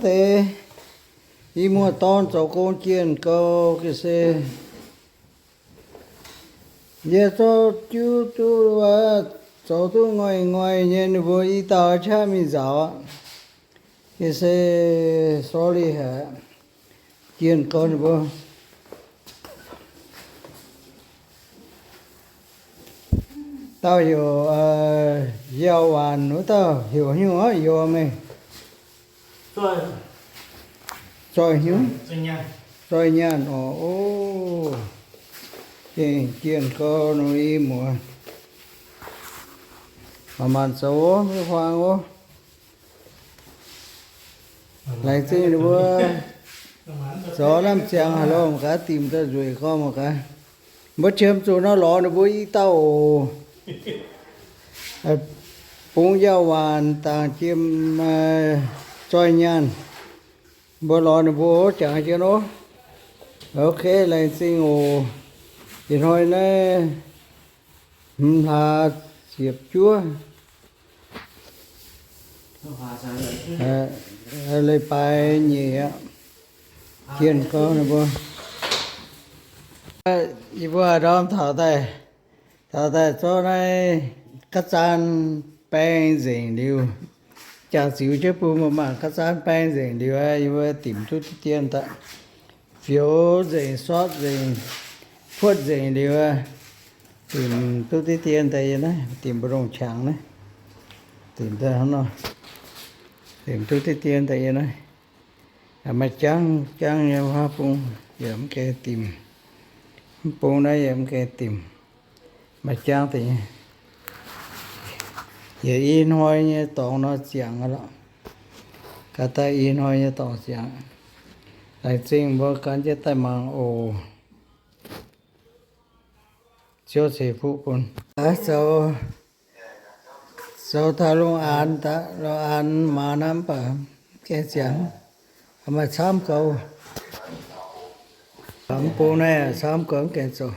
deix, i muoz-dorn zoux gong jienh gou ga'sie. Yie zorqv juv duqv wuov, zoux duqv ngoic ngoic nyei, ninh mbuo i dauh qaqv mingh nzaaux aqv. Ga'sie sorry haic, jienh gou ninh mbuo. Dauh heuc Yauh Waanc, wuov dauh heuc haaix nyungc oc, heuc meih? Zoih hnyouv, Zoih Nyaanh oc. O, gengh jienh gou nor i muoz. Manc-manc zoux ov, mv huaang ov. Laengz zingh ninh mbuo zoux lamh ziangx haaix lorh mangc gaax, dimc daaih nzueic gorngv mangc gaax. Mbuo qiemx zuqc nor lorz ninh mbuo i dauh oc. Bungx Yauh Waanc dangc jiem Zoih Nyaanh. Mbuo lorz ninh mbuo jangx jienv ov. Ok, laengz zingh oc. Ih hnoi naaiv hmz hlaax ziepc juov, leiz-baaix nyeic aqv. Jienh gorngv ninh mbuo, yie mbuo ndorm taux daaih, taux daaih zorqv naaiv ga'zaan baeng nzengc liuz, jangx ziux jienv bun mbuo mangc ga'zaan baeng nzengc liuz, yie mbuo dimc duqv diqv dien daaih. Fioux nzengc, sortv nzengc, puotv nzengc liuz, dimc duqv diqv dien daaih yie naaiv, dimc mbu'ndongx qangx naaiv, dimc daaih hnangv nor, dimc duqv diqv dien daaih yie naaiv. Maaih jangv, jangv nyei wuov bung yaac mv gaengh dimc. Mv bung naaiv yaac mv gaengh dimc. Maaih jangv deix nyei. Yietc i hnoi nyei dorngx nor ziangx lorqc. Gaax daaih i hnoi nyei dorngx ziangx. Laengz zingh mbuo gan jienv daaih mangc oc. Ziouv ceix fuqv bun. Zoux, zoux taux lungh aanx daaih, lungh aanx maaz naaiv mv baac mv gaengh ziangx. Maaih camv gaux. Mv bung naaiv camv gaux mv gaengh zoux.